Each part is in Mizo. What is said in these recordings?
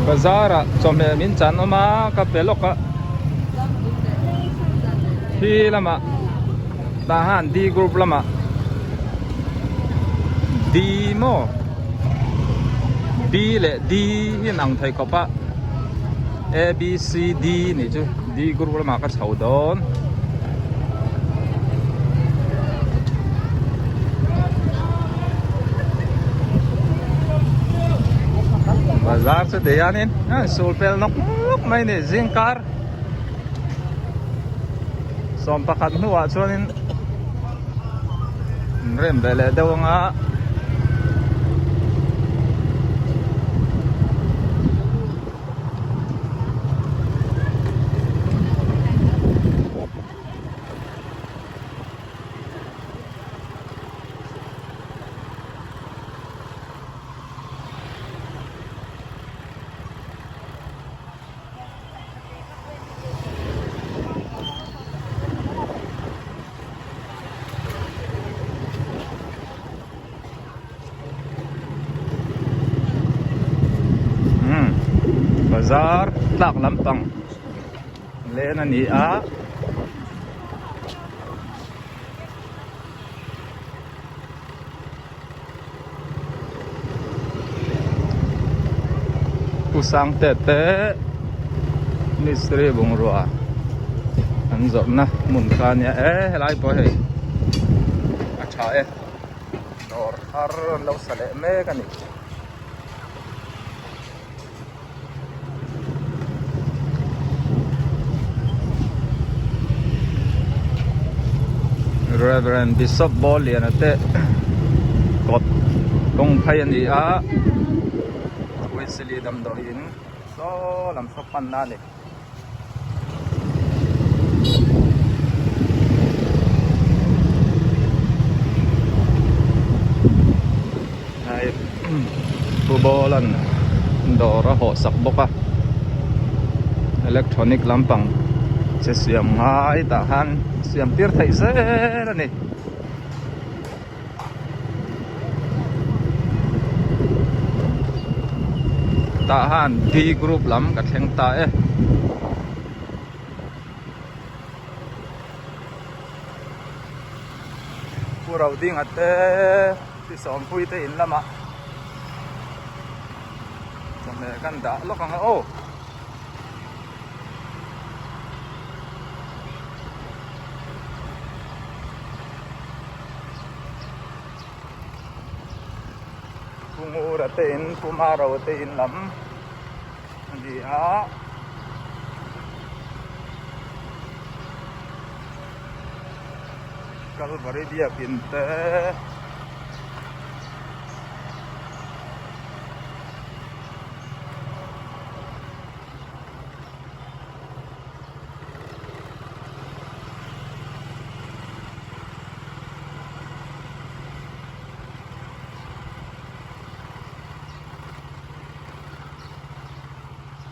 Bazar ah chawhmeh min chan awm a ka pe lawk a khi lamah tah han D group lamah D maw B leh D hi an ang thei khawp a A B C D nih chu D group lamah ka chho dawn. Bazar chu ti hianin sul pel nawk nawk mai a ni zingkar 11 hnuah chuanin an rem ve leh deuh ang a. Bazar tlak lampang len a ni a. Pu Sangte te mistiri bungrua an zawrhna hmun kha a nia e helai pawh hei a tha e dawr thar an lo sa leh mek a ni. Reverend Bishop Bawlliana te kawt kawng phei a ni a Wesley damdawiin saw lam saw panna a ni. Hei football an dawr a hawh sak bawk a electronic lampang che siam ngai tah khan siam tir theih zel a ni. Tah han D group lam ka thleng ta e. Pu Rodinga te ti sawmpui te in lamah chawhmeh kan dah lawk ang a aw. Pu Ngura te in Pu Maro te in lam a ni a. Kalvari biakin te.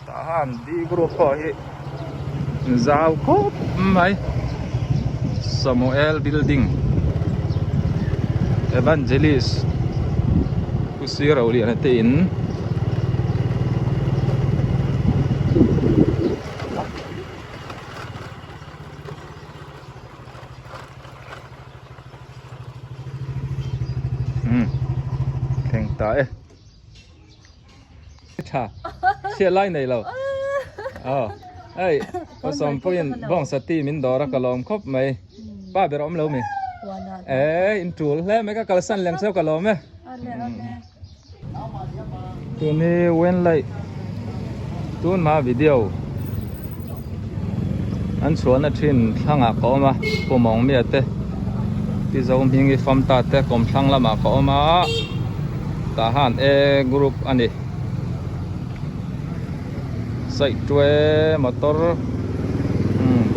Tah han D group pawh hi zau khawp mai Samuel building Evangelist Pu Siroliana te in. Thleng ta e tha chhiat lai nei lo aw hei ka sawmpuiin bawngsa ti min dawr a ka lawm khawp mai pa ber a awm lo mi e in tul hle mai ka kalsan lem cheu ka lawm e Tuni Wenlai tunhma video an chhuahna thin thlangah ka awm a Pumawng Mia te Tizo Hmingi Famta te kawmthlang lamah ka awm a tah han e group a ni Saihtuai motor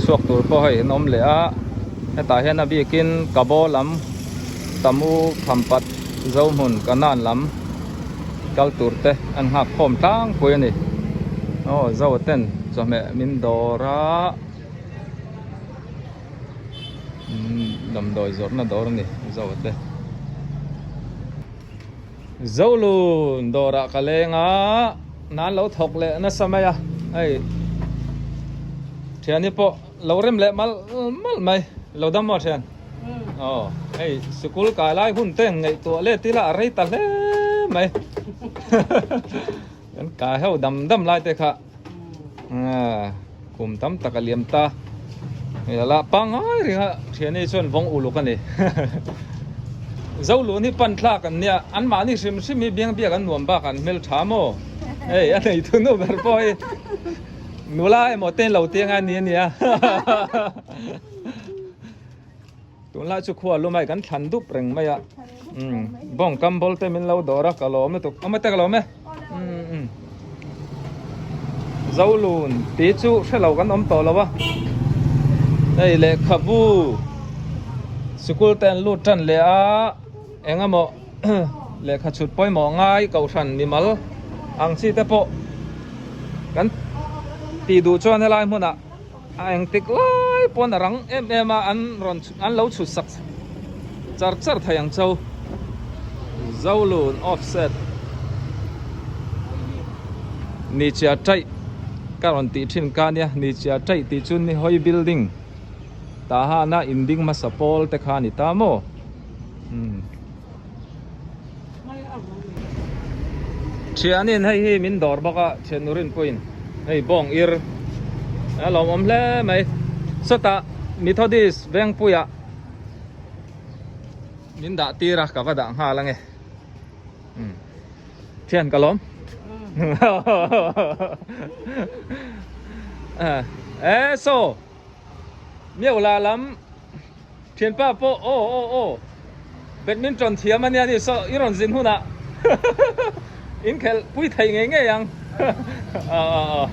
chhuak tur pawh hei an awm leh a hetah hian a bikin Kabaw lam Tamu Khampat. Zohmun Kanan lam kal tur te an nghak khawm tlangpui a ni. Aw Zo ten chawhmeh min dawr a damdawi zawrhna dawr a ni Zo te. Zolun dawrah ka leng a. Hna an lo thawk leh nasa mai a, hei thiani pawh lo rem leh mal mal mai, lo dam maw thian? Aw hei sikul kai lai hun te ngaihtuah let ila a rei ta hle mai kan kai ho dam dam lai te kha kum tam tak a liam ta la pangai ringa thiani chuan vawng uluk a ni Zolun hi pan thlak an nia an mahni hrim hrim hi biang biak an nuam bak an hmel tha maw hei a nei thu nu ber pawh hi nula emaw te lo ti anga ni ania tunlai chu khua lumai kan thlan dup reng mai a bawng kam bawlte min lo dawr a ka lawm lutuk awm ate ka lawm e Zolun tih chu hrelo kan awm tawh lo a hei lehkhabu sikul te an lut tan leh a eng emaw lehkha chhut pawimawh ngai kohhran mimal ang chi te pawh kan tih duh chuan helai hmunah a engtik lai pawn a rang em em a an rawn an lo chhut sak char char thei ang cho Zolun offset ni chia taih ka rawn tih thin ka nia ni chia taih tih chu ni hawi building tah hana in ding hmasa pawl te kha a ni ta maw umm Thianin hei hi min dawr bawk a thian nu rinpuiin hei bawng ir a lawmawm hle mai sawtah Methodist vengpuiah min dah tir a ka va dah nghal ange umm thian ka lawm e saw miau la lam. Thianpa pawh aw aw aw badminton thiam ania ni saw i rawn zin hunah in khelh pui thei ngei ngei ang aw aw aw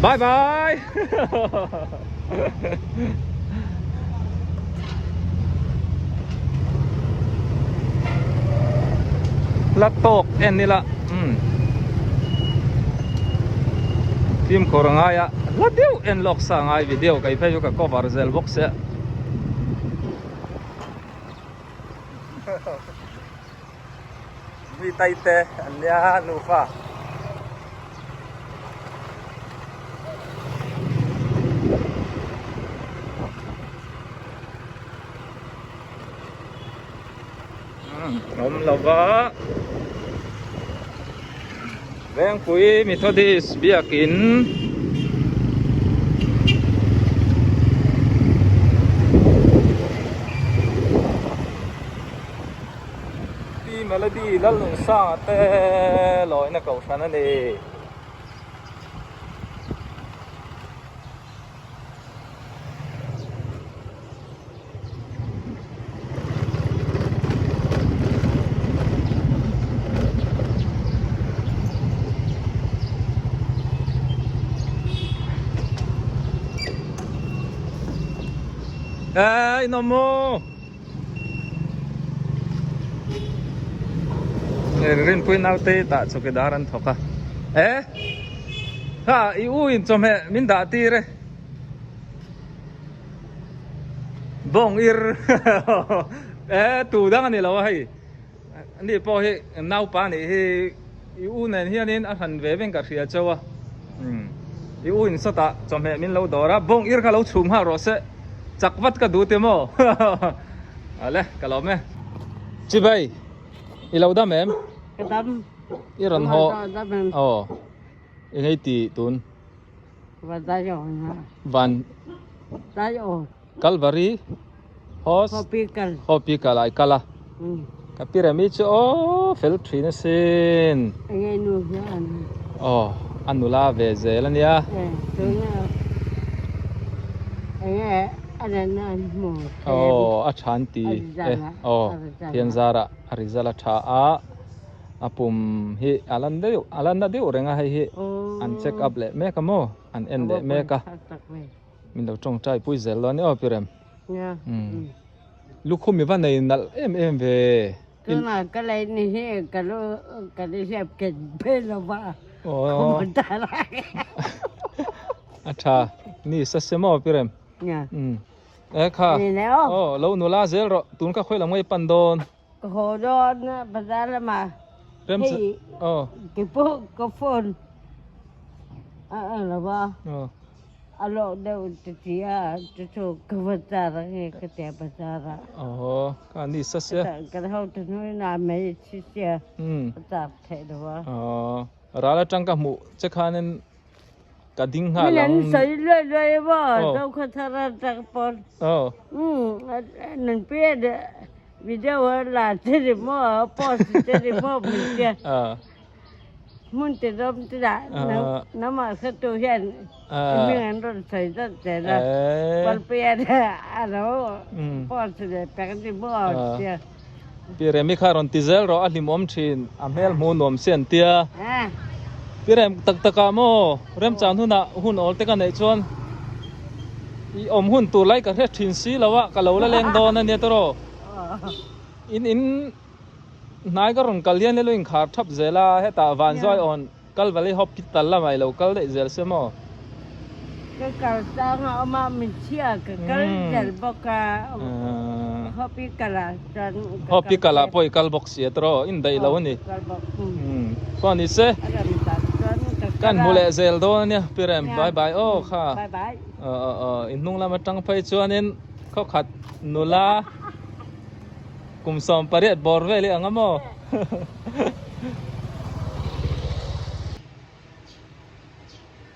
bye bye la tawk en ila umm fimkhur a ngai a hla deuh en lawk sa a ngai video kei phei chu ka cover zel bawk sia mi tai te an nia nufa. Awm lo va Vengpui Methodist biakin Pi Melody Lalnunsanga te lawina kohhran a ni. Ê, nó mô Rinpui naute tah chawkidar an thawk a e ha i u in chawhmeh min dah tir e bawng ir e tu dang a ni lo a hei ani pawh hi naupa nih hi i u nen hianin a hran ve veng ka hria chauh a umm i u in sawtah chawhmeh min lo dawr a bawng ir kha lo chhum nghal rawh se chak vat ka duh ti maw ale ka lawm e chibai i lo dam em ka dam i rawn haw aw eng ei ti tun Van dai aw na. Van dai aw. Calvary Hos Hopical. Hopical ai kala. Mm. Ka pirami chu o fel thin asin. Nge nu hian. Oh, anula ve zel ania. Eh, tuna. Nge anan an mu. Oh, a than ti. Eh, oh, thian zara a result a tha a. A pum hi a lan deuh a lan na deuh reng a hei hi an check up leh mek a maw an en leh mek a min lo tawngtai pui zel dawn nia aw pi rem umm lukhum i va nei nalh em em ve Tunah ka lei ni hi ka lu ka ni hriat ken phei lo va a tha ni sa se maw pi rem umm e kha aw lo nula zel rawh tun kha khawi lam ngei pan dawn Ka haw dawn a bazar lamah. Rem Hei aw. Keipawh ka phone a a lo va. Aw. A lawh deuh ti ti a chu chu ka va char a nge ka tia bazar ah. Aw ka ni sa sia. Kan hotu hnuai na mai chi sia a char theih lo a. Aw ral atang ka hmuh che khanin ka ding nghal ang. Min an sawi luai luai a maw Zokhaw thar atang pawn. Aw. Nan pian video a la che ni maw post che ni maw min tia. Aw. Hmun ti rawm te dah namah hretu hian i hming an rawn sawi zat zel a, Palpuia a lo post leh pek ni maw tia. Pi Remi kha rawn ti zel rawh a hlimawm thin, a hmel hmu nuam si an tia. Pi Rem tak tak ah maw remchang hunah hun awl te ka neih chuan i awm hun tur lai ka hre thin si lo a, ka lo la leng dawn a nia tawh. In in. Hnai ka rawn kal hian ilo inkhar thap zel a, hetah Vanzuai awn Kalvali Hospital lamah ilo kal daih zel se maw? Ka kal tlang a awm a, mitchhia ka kal zel bawk a, Hospital ah chuan ka kal Hospital ah pawh i kal bawk si a tawh, in daih lo a ni. Kal bawk. Chuan ni se. A ram tak chuan ka kal a. Kan hmu leh zel dawn a nia, Pi Rem, bye bye aw kha. Bye bye. In hnung lam atang phei chuanin khawkhat nula. Kum 18 bawr vel i ang a maw?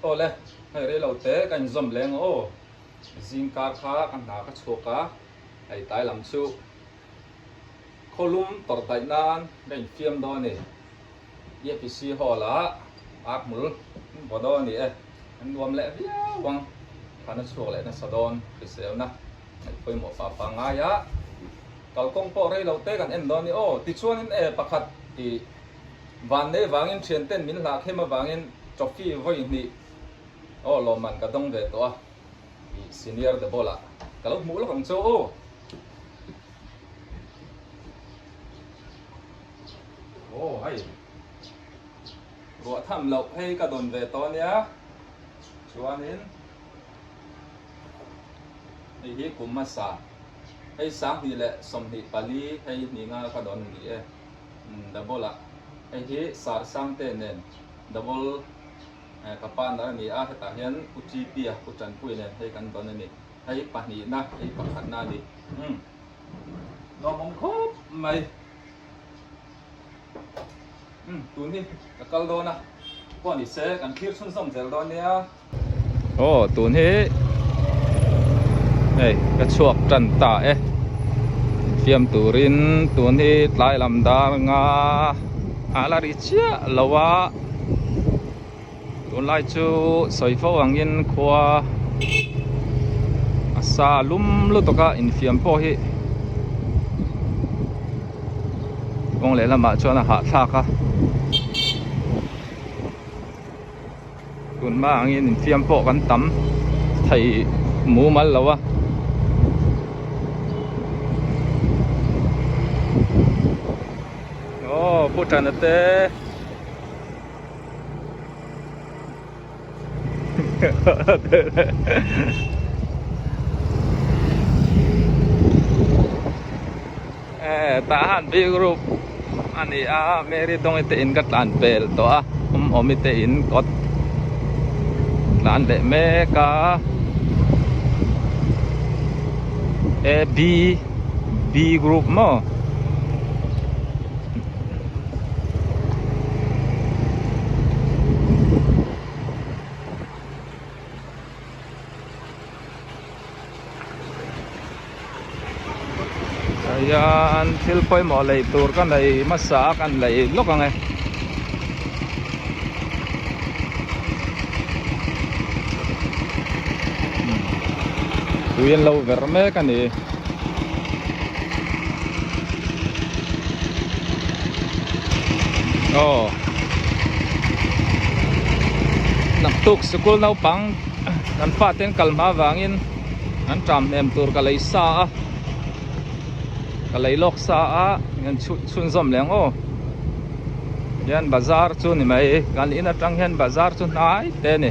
Aw le, hei rei lo te ka inzawm leng aw. Zing kar kha ka hna ka chhuak a, hei tlai lam chu khawlum tawrh daih nan ka infiam dawn a ni. EPC hall ah ar hmul an vaw dawn a ni e, an nuam leh viau ang, thlan a chhuak leh nasa dawn hriselna. Ngaih pawimawh fah fah ngai a, kalkawng pawh rei lo te kan en dawn i aw. Tichuanin e pakhat i van nei vangin thianten min hlah khem avangin trophy vawi hnih aw lawmman ka dawng ve tawh a, i senior the ball ah ka lo hmuh lawk ang chu aw. Aw hei ruah tham loh hei ka dawn ve tawh ania chuanin. Hei hi kum hmasa, hei 2024 hei hnih nga ka dawn ni e, double ah, hei hi sar sangte nen double ka partner a ni a, hetah hian U Chi Pi a, U Tanpui nen hei kan dawn a ni, hei pahnihna, hei pakhatna a ni, umm lawmawm khawp mai, umm tun hi ka kal dawn a, pawh ni se kan thlir chhunzawm zel dawn nia. Aw tun hi hei ka chhuak tan ta e fiam turin tun hi tlai lam dar nga a la ri chiah lo a tunlai chu sawi fo angin khua a sa lum lutuk a infiam pawh hi kawng lehlamah chuan a hahthlak a. Tun hma angin infiam pawh kan tam thei mumal lo a. Aw Pu Tana te Eh tah han big group a ni a Mary Dawngi te in ka tlan pel tawh a awm awmi te in kawt tlan leh mek a A B B group maw. Hian thil pawimawh lei tur ka nei hmasa a kan lei lawk ang e. Tui an lo ver mek a ni. Aw naktuk sikul naupang kan fate an kal hma vangin an tram hnem tur ka lei sa a ka lei lawk sa a an chhunzawm leh ang aw hian bazar chu ni mai kan in atang hian bazar chu hnai te a ni.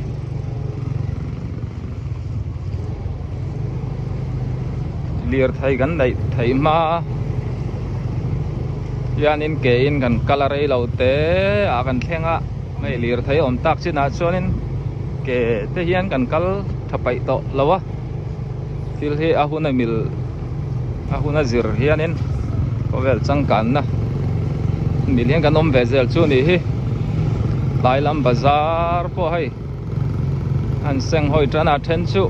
Lirthei kan neih theih hma a. Hianin ke in kan kal a rei lo te ah kan thleng a hei lirthei awm tak chinah chuanin ke te hian kan kal tha paih tawh lo a thil hi a hun a mil a hun a zir hianin khawvel changkanna mil hian kan awm ve zel chu a nih hi tlai lam bazar pawh hei an seng hawi tan a then chu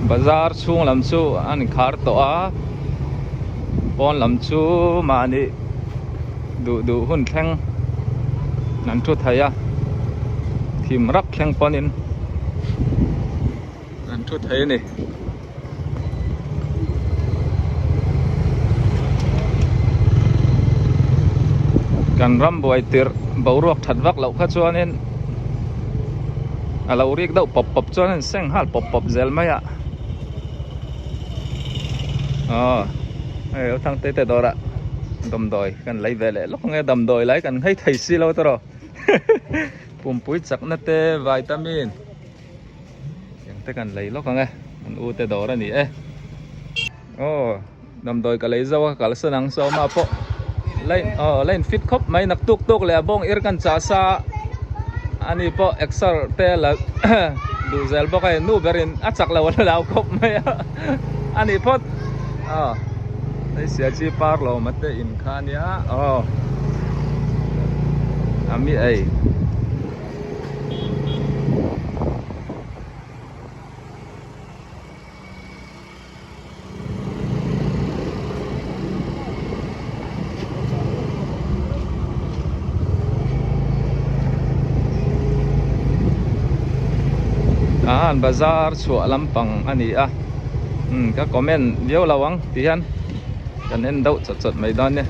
Bazar chhung lam chu an inkhar tawh a pawn lam chu mahni duh duh hun thleng an thu thei a thim rap thleng pawnin an thu thei a ni. Kan ram buai tirh boruak that vak loh kha chuanin a lo rik deuh pawp pawp chuan a inseng nghal pawp pawp zel mai a aw hei lo thang te te dawrah damdawi kan lei ve leh lawk ang e damdawi lai kan nghei thei si lo tawh pumpui chakna te vitamin. Eng te kan lei lawk ang e an u te dawr a ni e aw damdawi ka lei zo a ka kalsan ang sawma pawh line aw line fit khawp mai nak tuk tuk leh a bawng ir kan chah sa a ani pawh exer te la duh zel bawk a nu berin a chak lo a la lau khawp mai a ani phawt aw hei sia chi par lo ma te in kha ania aw a mi ei. An bazar chhuah lampang a ni a umm ka comment viau lo ang ti hian kan en deuh chawt chawt mai dawn nia.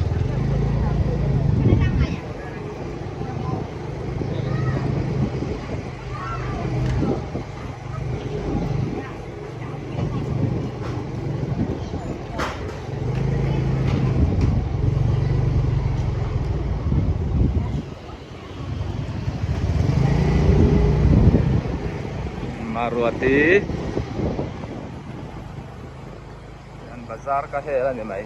Maruati an bazar ka hel a ni mai.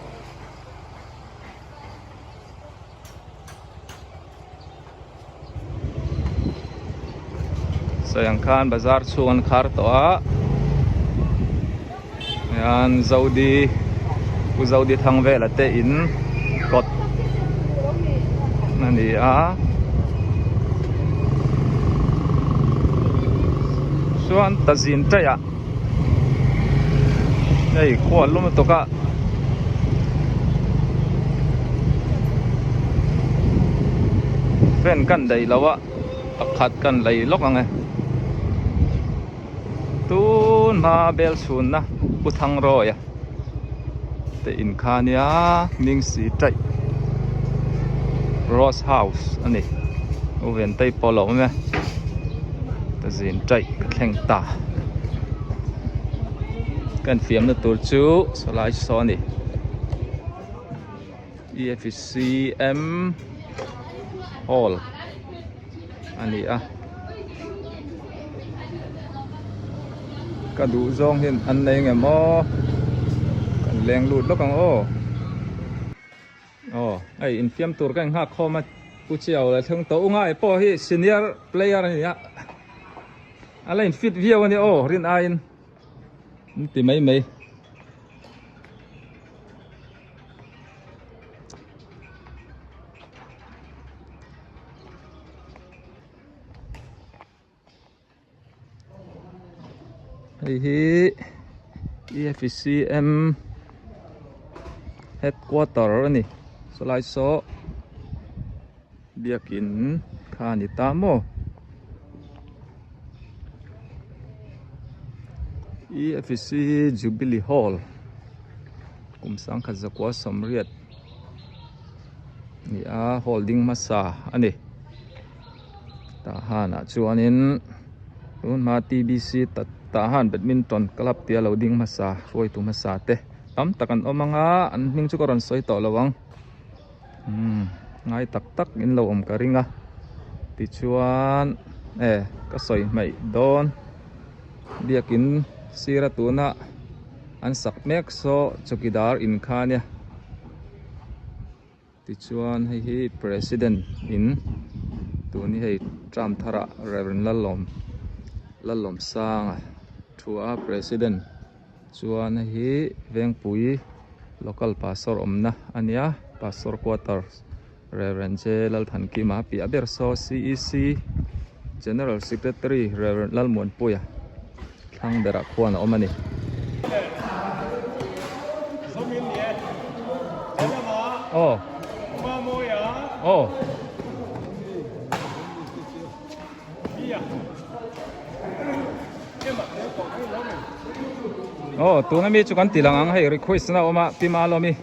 Sawi ang khan bazar chhung an khar tawh a hian zodi pu zodi thang vela te in kawt a ni a chuan ta zin taih ah hei khua lum lutuk a. Fan kan daih lo a pakhat kan lei lawk ang e tun hma bel chhunna pu Thangrawia te in kha nia hming si taih rose house a ni u Ventei pawh a lo awm e ka zin taih ka thleng ta ka infiamna tur chu sawlai saw a ni. EFCM Hall a ni a ka duh zawng hian an nei ngem aw kan leng lut lawk ang aw aw hei infiam tur ka inghak khawm a pu chiau leh thleng tawh u ngai pawh hi senior player a ni a a la in fit viau a ni aw rin aiin an ti mai mai. Hei hi EFCM headquarter a ni sawlai saw biakin kha a ni ta maw EFC Jubilee Hall kum sangkhat zakua sawmriat ni a hall ding hmasa a ni tah hanah chuanin tun hma T_B_C tah han badminton club tia lo ding hmasa hruaitu hmasa te tam tak an awm ang a an hming chu ka rawn sawi tawh lo ang umm ngai tak tak in lo awm ka ring a. Tichuan e ka sawi hmaih dawn biakin sira tuna an sak mek saw chawkidar in kha ania. Tichuan hei hi president in tun hi hei term thar ah Rev Lalawm Lalawmsanga thu a president chuan hei hi Vengpui local pastor awmna a nia pastor quarters Rev J Lalthankima piah ber saw CEC general secretary Rev Lalmuanpuia thlang berah khuan a awm a ni. Aw aw aw tuna mi chu kan ti lang ang hei request na awm a pi Malawmi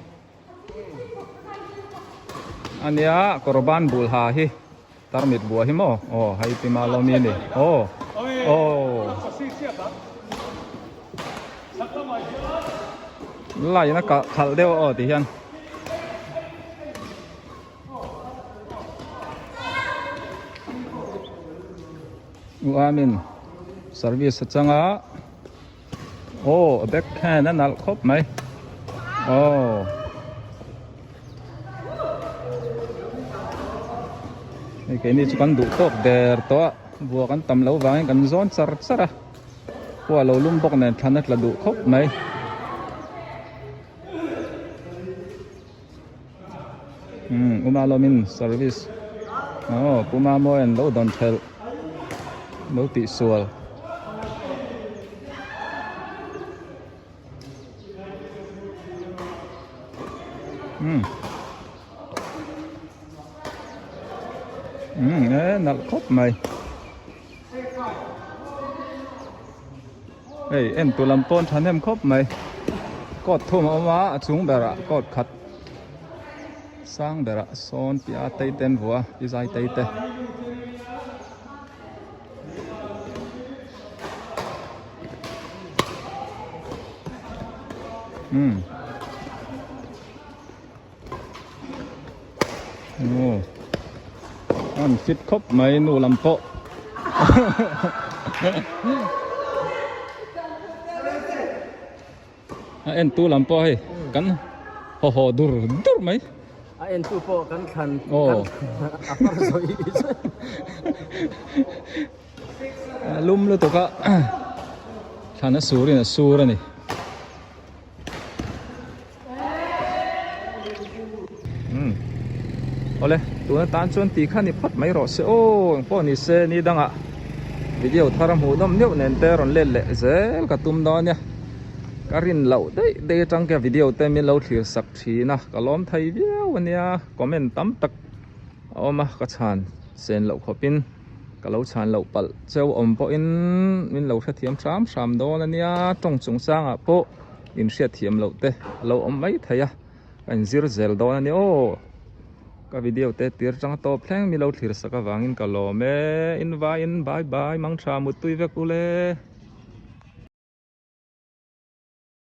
ania kawr ban bul ha hi. Tarmit bua hi maw? Aw hei pi Malawmi a ni. Aw aw Line a kalh khalh deuh a aw ti hian. U Amin service a chang a. Aw a backhand a nalh khawp mai. Aw. Hei keini chu kan duh tawk der tawh a bua kan tam loh vangin kan zawn char char a khua lo lum bawk nen thlan a tla duh khawp mai. Umm uma lawmin service aw puma mawi an lo dawn thelh lo tihsual. Umm umm e nalh khawp mai hei en tu lam pawn thahnem khawp mai coat thum a awm a a chung berah coat khat sang berah sawn tih a tei te an vuah a ti zai tei te. Umm aw an fit khawp mai nu lam pawh a en tu lam pawh hei kan haw haw dur dur mai. A en tu pawh kan thlan kan a far zawih A lum lutuk a thlan a sur in a sur a ni. Umm awle tuna tan chuan tih kha ni phawt mai rawh se aw engpawh ni se ni dangah video thar a hmuh nawm neuh nen te rawn let leh zel ka tum dawn nia ka rin loh daih daih atang khian video te min lo thlir sak thin a ka lawm thei viau ania comment tam tak a awm a ka chhan sen loh khawpin ka lo chhan loh palh cheu awm pawhin min lo hrethiam hram hram dawn ania tawng chungchangah pawh inhriatthiam loh te a lo awm mai thei a ka inzir zel dawn a ni aw ka video te tir tang tawp thleng mi lo thlir sak avangin ka lawm e in vaiin bye bye mangtha muttui vek ule.